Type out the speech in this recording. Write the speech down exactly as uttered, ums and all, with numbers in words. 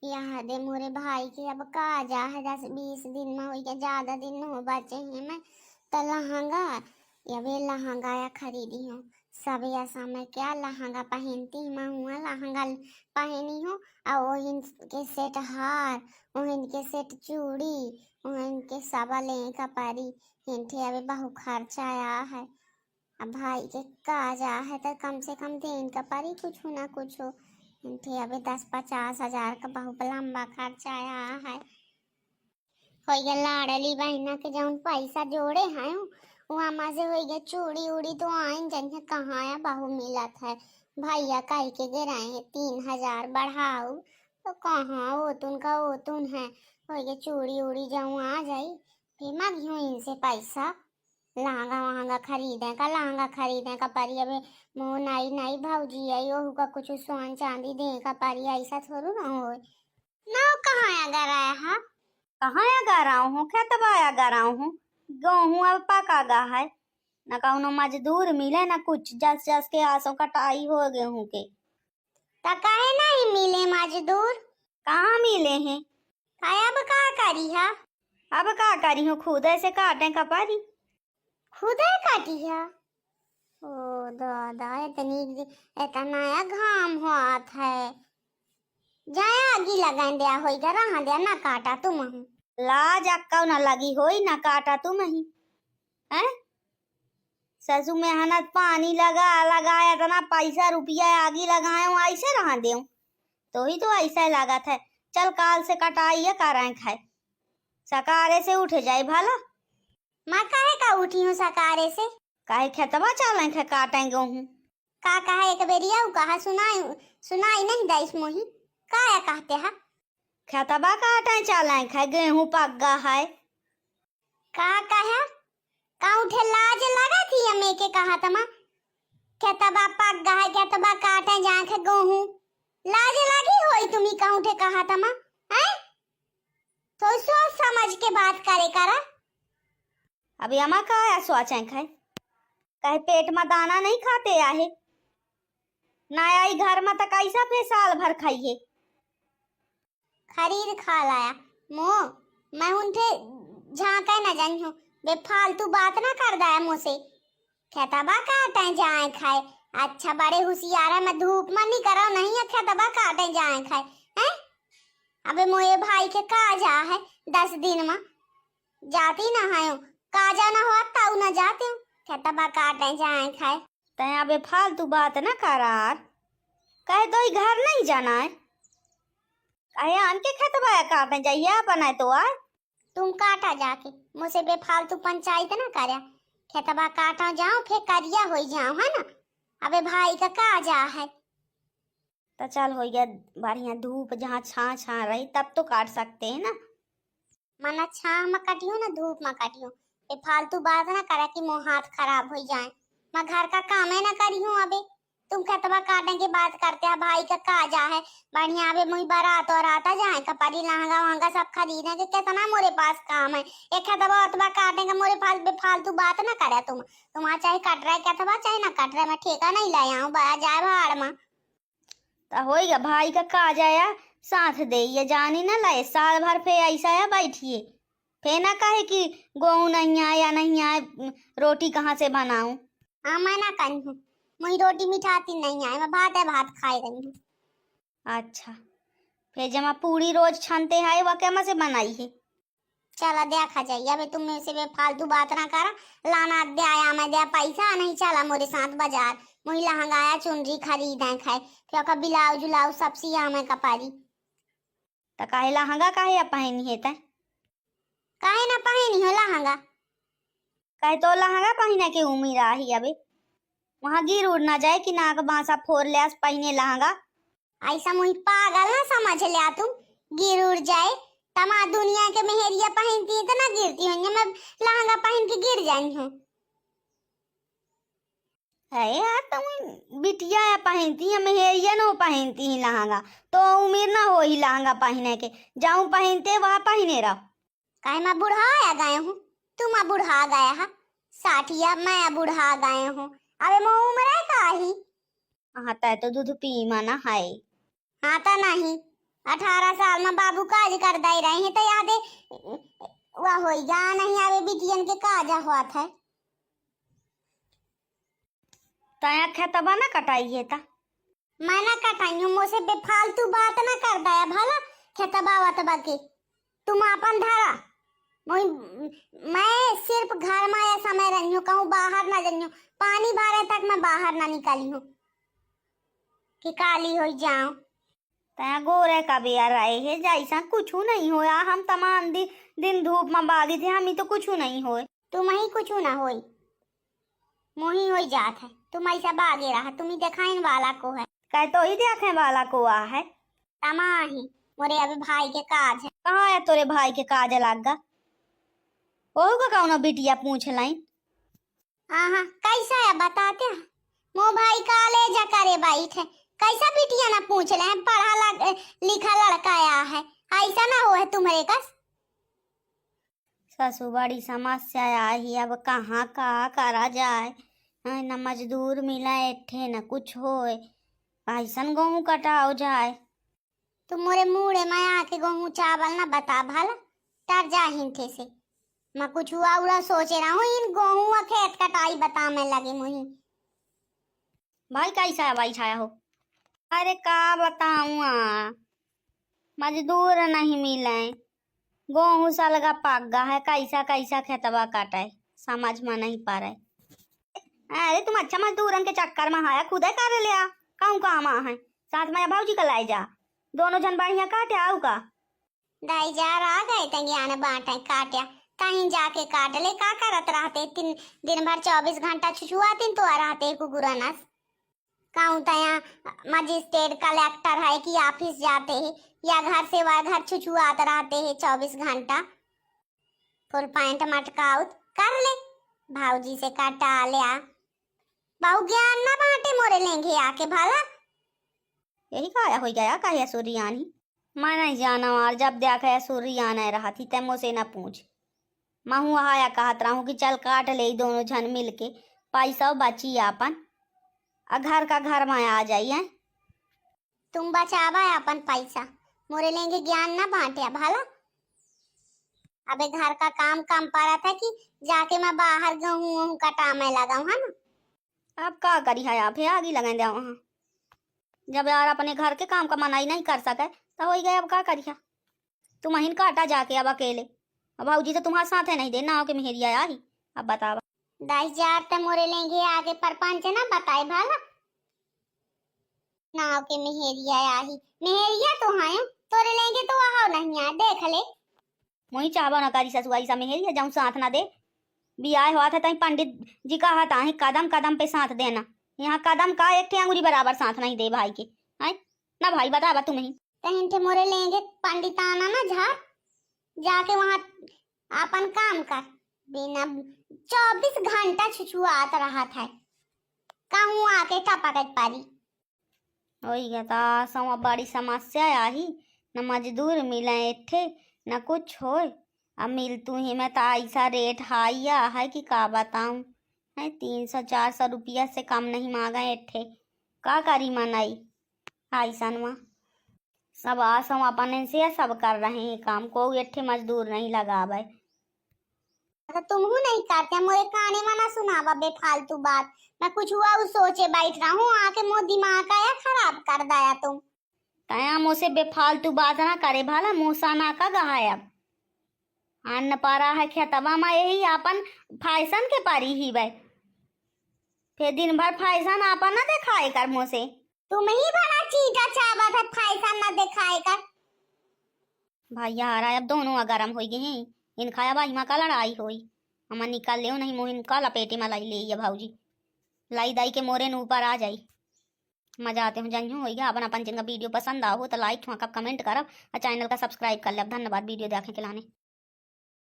यह दे मोरे भाई के अब का जा है, दस बीस दिन में होई के, ज्यादा दिन न हो बचे हैं मैं। त लहंगा, अबे लहंगा या खरीदी हूँ। सब या समय क्या लहंगा पहनती, मैं हुआ लहंगा पहनी हूँ। और ओहिन के सेट हार, ओहिन के सेट चूड़ी, ओहिन के सब ले का परी। हिंठे अबे बहु खर्चा आया है। अब भाई के का जा है, त कम से कम देन का परी कुछ ना कुछ। हिंठे अबे दस पचास हजार का बहुत लंबा खर्चा आया है। होई गया लाड़ली बहिना के जौन पैसा जोड़े हैं, वो हमा से होई गया चूड़ी उड़ी तो आइन जनिए कहाँ या बहु मिलत है। भैया कह के गे रहे हैं तीन हजार बढ़ाऊ, तो कहाँ ओतुन का ओतुन है। होई गया चूड़ी उड़ी जौन आ जाई, फिर मांगियो इनसे पैसा। लहंगा वहंगा खरीदे का, लहंगा खरीदे का परी। अबे मोह नाई नाई भौजी आई, ओहू का कुछ सोन चांदी दे का परी, ऐसा थोड़ू ना होए। ना कहाँ अगर आया है? कहाँ अगर आऊँ हूँ? खेतबा अगर आऊँ हूँ। गेहूँ अब पका गा है, न कौनो मजदूर मिले, न कुछ। जस जस के आसो कटाई हो गेहूँ के। त काहे नहीं मिले मजदूर? कहाँ मिले हैं? का अब का करी हा? अब का करी हूँ, खुदे से काटे का परी। खुदे काटी हा? ओ दादा, इतनी, इतना या घाम होत है। जाए आगी लगाए द्या होई गा, रहा द्या, ना काटा तुम। लाज अक्का ना लगी होई, ना काटा तुम ही। हैं? ससु मेहनत पानी लगा लगा इतना पैसा रुपया आगी लगाए, ऐसे रहा देऊ? तो ही तो ऐसा लागत है। चल काल से कटाई है, कराए खाए। सकारे से उठे जाए भला। माँ काहे का उठी हूँ सकारे से? काहे खेतबा चाले खे काटे गेहूँ। का कहा एक बेरिया उ कहा सुनाई, सुनाई नहीं दईस मोही। का या कहते हा? खेतबा काटे चाले खे, गेहूँ पक गा है। का कहा? का उठे लाज लगा थी हमें के कहा तमा? खेतबा पक गा है, खेतबा काटे जाए खे गेहूँ। लाज लगी होई तुम्ही का उठे कहा तमा? हैं? तो सोच समझ के बात करे करा। अभी अमा का या सोचे खे? कहे पेट में दाना नहीं खाते आहे। ना आई घर में त कैसा फे साल भर खाइए। खरीद खा लाया। मो, मैं उनके झांके न जाई हूँ। बेफालतू बात ना कर दाया मुझसे। खेतबा काटे जाए खाए। अच्छा बड़े हुसियार है, मैं धूप में नहीं करो नहीं है, खेतबा काटे जाए खाए। हैं? अबे मोए भाई के का जा है दस दिन में? जाती ना है, का जाना हो ताऊ ना जाते हो। खेतबा काटे जाए खाए। तै अबे फालतू बात ना करार। कहे दोई घर नहीं जाना है? कहे आन के खेतबा काटे जाइए अपन है तो आए। तुम काटा जाके, मुझसे बेफालतू पंचायत ना करे। खेतबा काटा जाओ, फिर करिया होई जाओ, है ना? अबे भाई का का जा है? तो चल होई गया बढ़िया, धूप जहाँ छाँ छाँ रही तब तो काट सकते हैं ना। मना छाह में कटियो ना धूप में कटियो, ये फालतू बात ना करा कि मोर हाथ खराब होई जाए। मैं घर का कामे ना करी हूँ अबे। तुम खेतवा काटे की बात करते हैं, भाई का का जा है? बढ़िया अबे मुई बारात और आता जाए, कपड़ी लहंगा वहंगा सब खरीदे के कितना मोरे पास काम है। ये खेतवा ओतवा काटे के मोरे फाल-, बेफालतू बात ना करे तुम। तुम्हारा चाहे कट रहा है खेतवा चाहे ना कट रहा है, मैं ठेका नहीं ले आऊँ, बया जाए भाड़ में। त होई गा भाई का का जाया साथ दे, ये जानी ना लाए, साल भर फे ऐसा या बैठिए, फे ना कहे कि गोहूँ नहीं आए या नहीं आए, रोटी कहाँ से बनाऊँ? हाँ, मैं ना कही हूँ, मुझे रोटी मिठाती नहीं आए, मैं भात है भात खाए रही हूँ। अच्छा, फे जमा पूड़ी रोज छनते है, वह केमा से बनाई है? चला देखा जाई, अबे तुम मेरे से बेफालतू बात ना करा। लाना द्या या मैं द्या पैसा, नहीं चला मोरे साथ बाजार, मुही लहंगाया चुनरी खरीदे खाए, फिर ओकर ब्लाउज उलाउज सब सिया मैं कपारी। त काहे लहंगा काहे या पहनी है तै? काहे ना पहनी हो लहंगा? काहे तो लहंगा पहने के उम्र आही अबे, वहाँ गिर उड़ ना जाए कि नाक बांसा फोर ले आस पहने लहंगा। ऐसा मुही पागल ना समझ लिया तुम, गिर उड़ जाए। तमा दुनिया के मेहरिया पहनती है तो ना गिरती होंगी, मैं लहंगा पहन के गिर जाई हूँ। है यार, तुम बिटिया या पहनती है, मेहरिया नो पहनती ही लहंगा, तो उम्र ना हो ही लहंगा पहने के, जाऊं पहनते वह पहने रहो। काहे मैं बुढ़ा आ गए हूँ? तुम बुढ़ा गया है, साठिया मैं बुढ़ा गए हूँ। अबे मो उम्र है का ही? हाँ, तै तो दूध पी माना है। हाँ, तो नहीं। अठारह साल में बाबू काज कर दे रहे हैं, तो यादे वह होई गा नहीं आवे बिटियन के काज होत है। तया खेतबा ना कटाई है ता? मैं ना कटाई हूँ, मोसे बेफालतू बात ना कर दया भला। खेतबा वतबा के तुम आपन धरा। मोई, मैं सिर्फ घर में या समय रही हूँ, कहूँ बाहर ना जाई हूँ। पानी भरे तक मैं बाहर ना निकली हूँ कि काली होई जाऊँ। तया गोरे का बेरा रहे है, जैसा कुछ नहीं होया। हम तमान दि-, दिन धूप में बागी थे, हम ही तो कुछ नहीं होए। तुम ही कुछ ना होई, मोही होई जात है। तुम ऐसा बागे रहा, तुम ही देखाइन वाला को है। कह तो ही देखे वाला को आ है। तमा ही, मोरे अबे भाई के काज है। कहाँ है तोरे भाई के काज लग गा? ओहू का कौनो बिटिया पूछ लाइन। आहा, कैसा है बताते हैं? मो भाई कॉलेज करे बैठ है, कैसा बिटिया ना पूछ ले, पढ़ा लग, लिखा लड़का आया है, ऐसा ना हो है तुम्हारे कस। ससु, बड़ी समस्या आई, अब कहाँ का करा जाए, हैं, न मजदूर मिला एठे, न कुछ होए, ऐसन गोहूँ कटाओ जाए। तू मोरे मूड़े में आके गोहूँ चावल ना बता भला, टर जा हिंठे से। मैं कुछ हुआ उड़ा सोचे रहा हूँ, इन गोहूँ आ खेत कटाई बता में लगे मुही। भाई कैसा है भाई छाया हो? अरे का बताऊँ आ, मजदूर नहीं मिले, गोहूँ सलगा पक गा है, कैसा कैसा खेतवा काटे, समझ में नहीं पड़े। अरे तुम अच्छा मजदूरन के चक्कर में हाया, खुदे कर लिया, कहूँ काम आ है, साथ में भौजी का लाई जा, दोनों जन बढ़िया काटे आऊ का। दाई जा रहा गए ते ज्ञान बांटे काट्या, कहीं जाके काट ले, का करत रहते, तीन दिन भर चौबीस घंटा छुछुआतिन तो रहते कुकुरनस। कहूँ तया मजिस्ट्रेट कलेक्टर है कि ऑफिस जाते हैं या घर से वह घर छुछुआत रहते हैं चौबीस घंटा। फुल पैंट मटकाउत कर ले, भौजी से कटा ल्या। बहु ज्ञान ना बांटे मोरे लेंगे आके भला। यही काया हो गया, काहे सुरियानी? मैं नहीं जाना, और जब देखा है सुरियाना रहती ते मोसे ना पूछ। महू आया कहत रहूँ कि चल काट ले ई दोनों जन मिलके, पैसा बची आपन, आ घर का घर में आ जाइए। तुम बचावा अपन पैसा, मोरे लेंगे ज्ञान ना बांटे भला। अबे घर का काम कम पड़त है कि जाके मैं बाहर गेहूं वहूं कटा में लगाऊं, है ना? अब का करी है आप, हे आगी लगाई दे वहाँ। जब यार अपने घर के काम का मनाई नहीं कर सके तो हो ही गए, अब का करिया? तुम अहिन काटा जाके अब अकेले। अब भौजी तो तुम्हारे साथ है नहीं दे, नाव के मेहरिया आई। अब बतावा। दाई जार ते मोरे लेंगे आगे परपंच ना बताए भला। नाव के मेहरिया आही, मेहरिया तो हायो, तोरे लेंगे तो आहो नहीं आ, देख ले। मोही चाहबो न करी ससुआई सा मेहरिया जाऊं साथ ना दे। बियाह हुआ था तई पंडित जी का हाथ आहे कदम कदम पे साथ देना। यहाँ कदम का एक ठे अंगुरी बराबर साथ नहीं दे भाई के। हैं? ना भाई बतावा तुम ही। तहिन ठे मोरे लेंगे पंडिताना ना झार, जाके वहाँ आपन काम कर। बिना चौबीस घंटा छुछुआत रहत है, कहूँ आके टपकत पारी। ओही के त सवा बड़ी समस्या आही, न मजदूर मिले एठे, न कुछ होए। अब मिलतू ही में त ऐसा रेट हाई आ है कि का बताऊं, है तीन सौ चार सौ रुपया से कम नहीं मांगे एठे। का करी मनई ऐसन में? सब आसों अपने से सब कर रहे हैं काम, कोई एठे मजदूर नहीं लगावे। तो तुमहू नहीं करते, मोरे काने में ना सुनावा बेफालतू बात। मैं कुछ हुआ उ सोचे बैठ रहा हूँ, आके मो दिमाग आया खराब कर दाया तुम। तया मोसे बेफालतू बात ना करे भला, मोसा ना का गहायब। अन्न परा है खेतवा में, यही अपन फैशन के परी ही बे। फिर दिन भर फैशन अपन ना दिखाए कर मोसे। तुम ही भला चीटा चाबत है, फैशन ना दिखाए कर। भैया, हरा अब दोनों गरम होई गए हैं। इनका अब इमा का लड़ाई होई। हम निकाल ले नहीं, मोहिन का लपेटे में लाई ले ये भौजी। लाई दाई के मोरे न ऊपर आ जाई। मजा आते हो जन्यू होई गया। अपन अपन जिनका वीडियो पसंद आओ तो लाइक ठुआ कब कमेंट करब और चैनल का सब्सक्राइब कर ले। अब धन्यवाद वीडियो देखे के लाने।